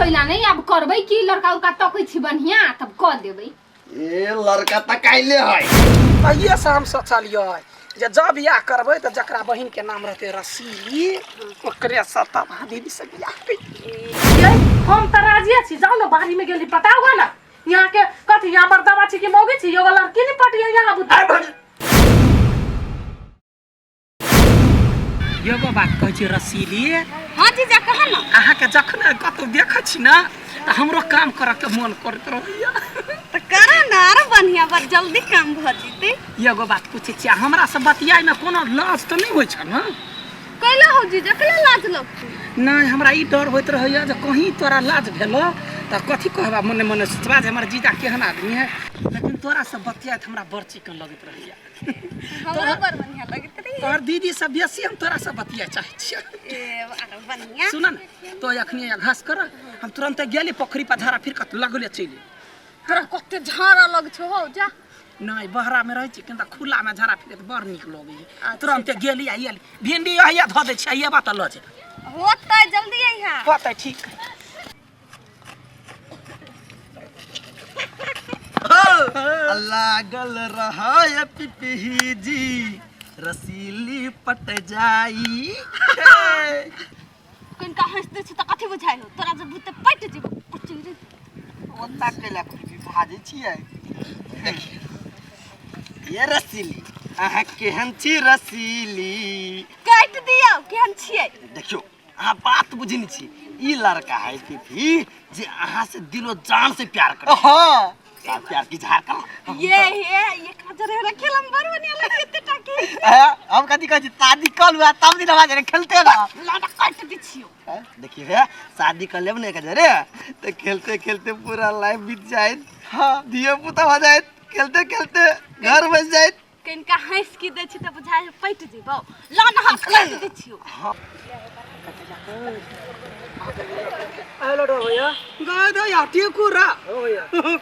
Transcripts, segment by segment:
कैला नहीं अब करबै की लड़का उड़का तकै छी बढ़िया तब क देबै। ए लड़का तकाइले है। तहिए से हम सोचलियै जे जब बियाह करबै तऽ जकरा बहिन के नाम रहतै रसीली ओकरे से तब दीदी से बियाह करियै। ये हम तऽ राजिए छी, जाउ ने बाड़ी में गेली पता हुआ ना यहाँ के कथी यहाँ मर्दावा छी कि मौगी छी, एगो लड़की नहीं पटिए यहाँ बुता। एगो बात कहै छी रसीली। हाँ जीजा कह ना। अहाँके जखन कतौ देखै छी ने तऽ हमरो काम करऽ के मन करैत रहैया। तऽ करऽ ने आरो बढ़िया, बड़ जल्दी काम भऽ जेतै। एगो बात पूछै छी, हमरा से बतियाइमे कोनो लाज तऽ नहि होइ छै ने? कैला हो जीजा, कैला लाज लगतै? नहि, हमरा ई डर होइत रहैया जे कहीं तोरा लाज भेलो तऽ कथी कहबा, मने मने सोचबा जे हमर जीजा केहन आदमी है, लेकिन तोरा से बतियाइत हमरा बड़ चिकन लगैत रहैया। हमरा बड़ बढ़िया लगैत रही। तोहर दीदी से बेसी हम तोरा से बतिया चाहै छियै। ए आरो बढ़िया। सुन ने, तो अखनी घास कर, हम तुरंत गेली पोखरी पर झाड़ा फिर कत लगले चलि। तोरा कते झाड़ा लग छौ हौ जा। नहीं, बहरा में रहै छी किन्तु खुला में झाड़ा फिरे बड़ नीक लगैया। तुरंत गेली आ आयल भिंडी अहिया धऽ दै छी, अहिया बात लऽ जेबै। होतै जल्दी अइहा। होतै ठीक। लागल रहा पिपही जी रसीली पट जाई। कनिका हँसि दै छी तऽ कथी बुझाइ हो तोरा, जे भूते पटि जेबौ कुचिरी। ओता कैला खुरपी भाजै छियै? देखियौ ये रसीली, अहाँ केहन छी रसीली? काटि दियौ, केहन छियै? देखियौ अहाँ बात बुझै नहि छी, ई लड़का है पिपी जे अहाँ से दिलो जान से प्यार करे। हाँ प्यार की झाड़ कर। ये हे ये काजर हमरा खेलम बड़ बढ़िया लगे एते टाके। हम कथी कहै छी, शादी कल हुआ तब दिन आवाज खेलते ना। लाडा काटि दै छियौ। देखिए भैया, शादी कर लेब ने एक रे तो खेलते खेलते पूरा लाइफ बीत जाए। हाँ धिया पुता हो जाए, खेलते खेलते घर बस जाए। कनिका हँसि की दै छी तऽ बुझाइ है पटि जेबौ, ला न हाथ काटि दै छियौ। हेलो भैया, गए दो यार टेकू रा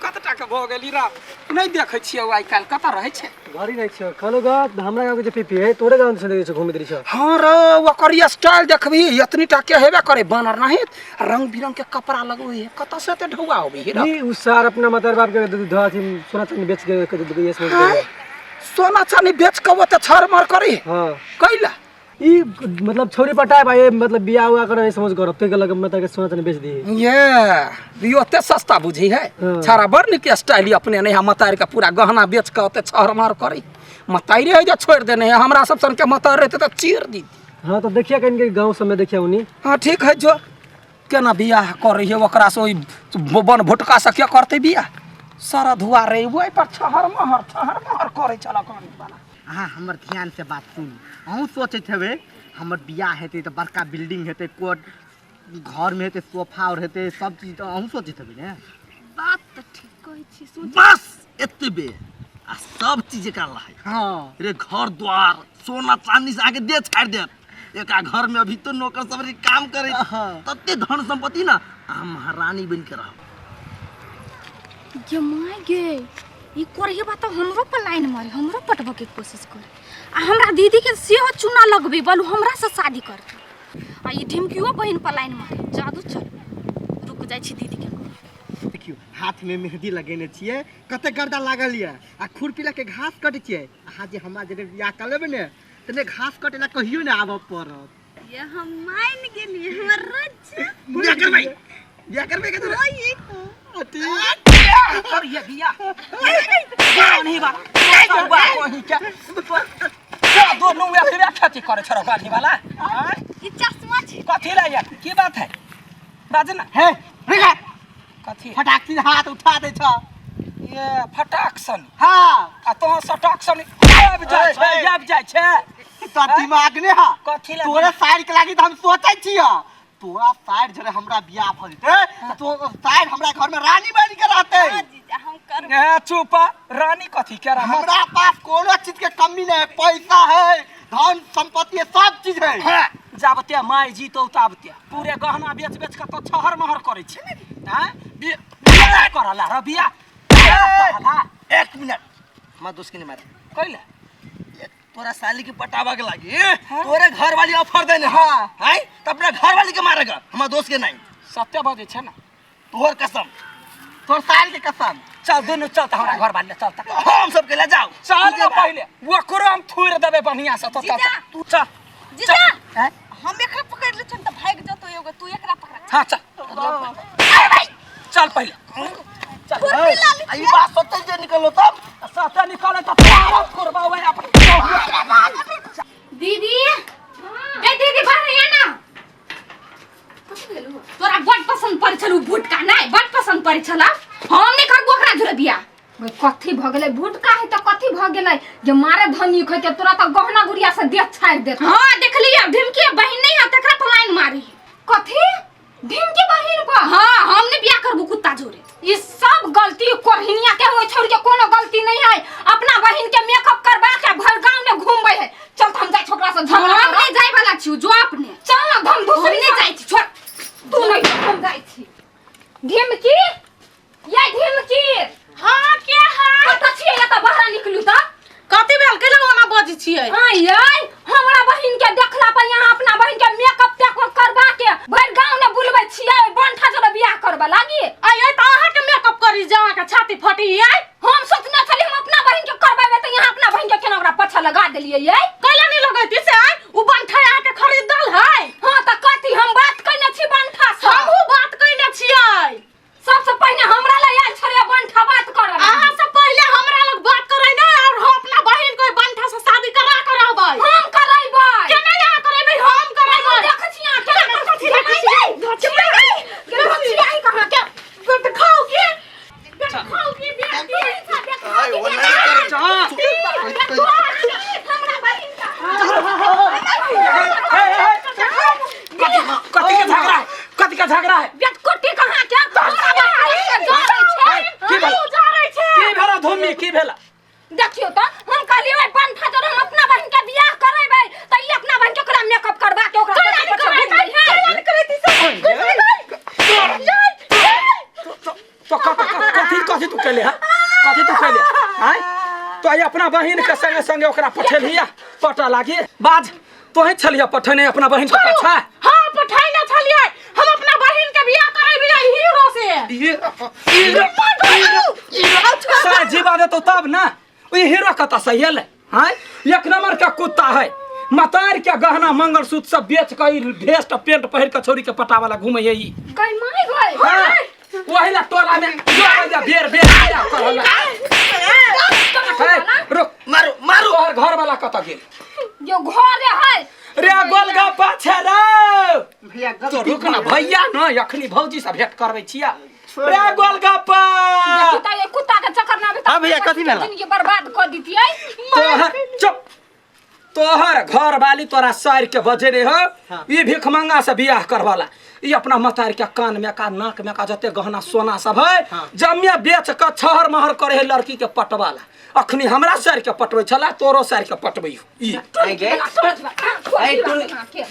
कत टाका भऽ गेली रा, नहि देखै छियै आइ काल्हि कतऽ रहै छै? घरी रहै छियै। कहलो गा हमरा गाँव के जे पीपी है तोरे गाँव से देखै घूमैत रहै छौ। हाँ रे, ओकर स्टाइल देखबही एतनी टा के हेबे करे बानर नहीं, रंग बिरंग के कपड़ा लगबै है, कतऽ से एते ढौआ अबै है रे? ई उ सार अपना मतार बाप के धो अथी सोना चांदी बेच के ये समझ आँय? सोना चानी बेच के ओते छर मर करी? हाँ। कैला ई मतलब छोरी पटाए भाई, मतलब बियाह उआ करे समझ करब ते गलक मतलब के सोना चांदी बेच दी। ये ई ओते सस्ता बुझी है? हाँ। छाड़ा बड़ नीक स्टाइल अपने नहीं, हम मतार के पूरा गहना बेच के ओते छर मर करी, मतारे है जे छोड़ देने है, हमरा सब सन के मतार रहते तऽ चीर दी। हाँ तो देखिए कहीं के गांव सब में देखिए उन्हीं। हाँ ठीक है, जो केना बियाह करी है ओकरा से, ओहि बन भुटका से के करते बियाह? सारा धुआ रे ओहि पर छहर महर छहर महर करे छल कान वाला। अहाँ हमर ध्यान से बात सुनू, अहूँ सोचैत हेबै हमर बियाह हेतै तऽ बड़का बिल्डिंग हेतै, कोर्ट घरमे हेतै, सोफा आओर हेतै, सब चीज तऽ अहूँ सोचैत हेबै ने? बात तऽ ठीक कहै छी, सोच बस एतबे आ सब चीज एकरा रहै। हाँ रे घर द्वार सोना चांदी से आगे दे छाड़ि देत, एकरा घर में अभी तो नौकर सब रे काम करे। हाँ। तते धन संपत्ति ना अहाँ महारानी बन के रहब। गे my गे, ई करही बात हमरो पर लाइन मारे, हमरो पटबऽ के कोशिश करे आ हमरा दीदी के सेहो चूना लगबे, बोलू हमरा से शादी करतै। आ ई ढिमकियो बहिन पर लाइन मारे, जादू चल रुक जाइ छी दीदी के। देखियौ हाथ में मेहंदी लगेने छियै, कते गर्दा लागल यऽ आ खुरपी लऽ के घास कटै छियै। अहाँ जे हमरा जरे बियाह कऽ लेबै ने तऽ ने घास कटै लए कहियो ने आबऽ पड़त। ये हम मान गेलियै हमर राजा। बियाह करबै, बियाह करबै के तोरा? करिए बियाह नहीं वाला कहीं के दो नुआ के खेती करे छरो बानी वाला। आँय? ई चश्मा छै। कथी ला यार, की बात है बाज ना। हे रेखा। कथी? फटाक से हाथ उठा दै छ। ये फटाक सन? हाँ। आ तो सटाक सन आबि जाइ छै, आबि जाइ छै। तो दिमाग ने हा। कथी ला? तोरा साइड के लागी तऽ हम सोचै छियै, तोरा साइड जरे हमरा बियाह भऽ जेतै तऽ तो साइड हमरा घर में रानी बनि के रहतै। हाँ जीजा हम करब। ए चुप, रानी कथी के रहा? हमरा पास कोनो चीज के कमी नहीं है, पैसा है, धन संपत्ति है, सब चीज है। हाँ, जाबते माय जीतौ ताबते पूरे गहना बेच बेच के तो छहर महर करै छै। आँय? बियाह करला र बियाह बियाह करला। एक मिनट, हमरा दोस्त के नहीं मारे। कैला? तोरा साली के पटावा के लागी तोरे घर वाली ऑफर देने। हाँ हैं त अपना घर वाली के मारेगा, हमरा दोस्त के नहीं। सत्य बजै छै ने? तोहर कसम, तोहर साल के कसम। चल दुनू चल त हमरा घर बाले चल त। हम सब के ले जाओ। चल ना पहिले ओकरो हम थुरि देबै बढ़िया से। तो चल तू चल। जीजा हैं? हम एकरा पकड़ ले छन त भाग जतो एगो, तू एकरा पकड़। हां चल चल पहिले चल। ई बात सत्य जे निकलो तब सत्य निकले त तोरा करबावे अपन। दीदी ए दीदी बाहर आ ना। तोरा बड पसंद पड़ै छल उ भुटका नै, बड पसंद पड़ै छल। हम नै करबो ओकरा जोरे बियाह। भाई कथी भ गेलै भुटका है त कथी भ गेलै जे मारे धनी खै के तोरा त गहना गुड़िया से देह छाड़ि देत। हां देखलियै ढिमकी बहिन नै है तकरा पर लाइन मारी। कथी ढिमकी बहिन पर? हां हम नै बियाह करबो कुत्ता जोरे। ई सब गलती कोहिनिया के होय, छोड़ के कोनो गलती नहीं है। अपना बहिन के मेकअप करवा के भर गांव में घूमबै है। चल त हम जाय छोकरा से झगड़ा। हम नै जाय वाला छी, जो अपने चल ना। हम दूसरी नै जाय छी, छोड़ तू नै, हम जाय छी। ढिमकी ये ढिमकी। हां के है? कत छियै त बाहर निकलू त। कथी भेल कैला ओना बजै छियै? हां यै हमरा बहिन के देखला पर यहाँ अपना बहिन के मेकअप तेकअप करवा के भर गांव में बुलबै छियै, बंठा जोरे बियाह करबा लागी। आय त अहाँ के मेकअप करी जे अहाँ के छाती फटी यै। हम सोचने छली हम अपना बहिन के करबेबै त यहाँ अपना बहिन के केना ओकरा पाछा लगा देलियै यै। कैला नहीं लगैती से आय उ बंठा अहाँ के खरीदल है। हां त कथी हम बात कइने छी बंठा से? हमहू बात कइने छियै। सबसे पहले हमरा लग आयल छलै बंठा बात करऽ। अहाँ से पहले हमरा लग बात करै ना, और हम अपना बहिन के बंठा से शादी करा के रहबै। हम करैबै। केना अहाँ करैबै? हम करैबै। देखै छी अहाँ केना करै छी? देखै छी देखै छी कहाँ के खाउ की खाउ की बेटी। हमरा बहिन का कथी के झगड़ा है? कथी के झगड़ा है? बेटकुटी कहाँ के हमरा बहिन के जरै छै। की भेल? जरै छै। की भेला धूमी की भेला? देखियो त हम कहलियै ओइ बंठा जोरे हम अपना बहिन के बियाह करेबै त ई अपना बहिन के ओकरा मेकअप करवा के ओकरा कैला पाछा नहीं घुमबै है। कैला नहीं करैती से? तो कथी कथी तू कैले है? कथी तू कैले आय? तो आई अपना बहिन के संगे संगे ओकरा पठेलिया पटा लागी बाज तोही छलिया पठेने अपना बहिन के पाछा। हां पठैने छलियै हम अपना बहिन के बियाह करेबै हीरो से। सारा जीवा देतो तब ना ई हीरो कतऽ से एलै? हाँ एक नंबर के कुत्ता है। मतार के गहना मंगलसूत्र सब बेच के ई भेस्ट पेंट पहिर के छोरी के पटावाला घूमे है ई। गई माय गई। हाँ, वही ला टोला में जो बेर बेर आया करला। रुक मारू मारू। तोहर घर वाला कतऽ गेल? जो घर है रे गोलगप्पा छै रे। भैया तो रुक ना भैया न अखनी भौजी से भेंट करबै छिया। रे गोलगप्पा कुत्ता ये कुत्ता के चक्कर ना हां भैया कथी भेला? जिंदगी बर्बाद कर दीतियै। तोहर चुप तोहर घर वाली तोरा सार के बजे रे हो। ई भिखमंगा से बियाह करवाला ई अपना मतार के कान में का नाक में का जते गहना सोना सब है जमिया बेच के छहर महर करे है लड़की के पटवाला। अखनी हमरा सार के पटबै छला तोरो सार के पटबै ई।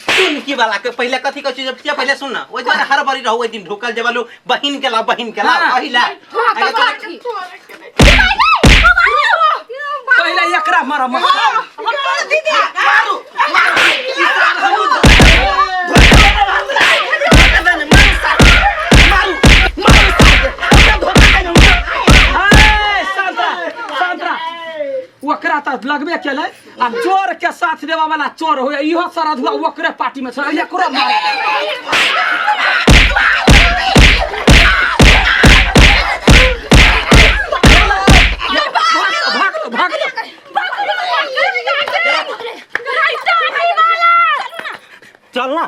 टुनकी वाला के पहले कथी कहै छै जे पहले सुन ना ओइ दुआरे हड़बड़ी रहू ओइ दिन ढुकल जेबलू बहिन के ला बहिन के ला पहिला। हां त कथी पहले एकरा मारा मारा। मारू मारू ई साल हमू मारू मारू ए संतरा संतरा ओकरा त लगबे केलै आ चोर के साथ देवा वाला चोर होय इहो सरधुआ ओकरे पार्टी में छै एकरो मारे। भाग लो भाग लो। चल ना।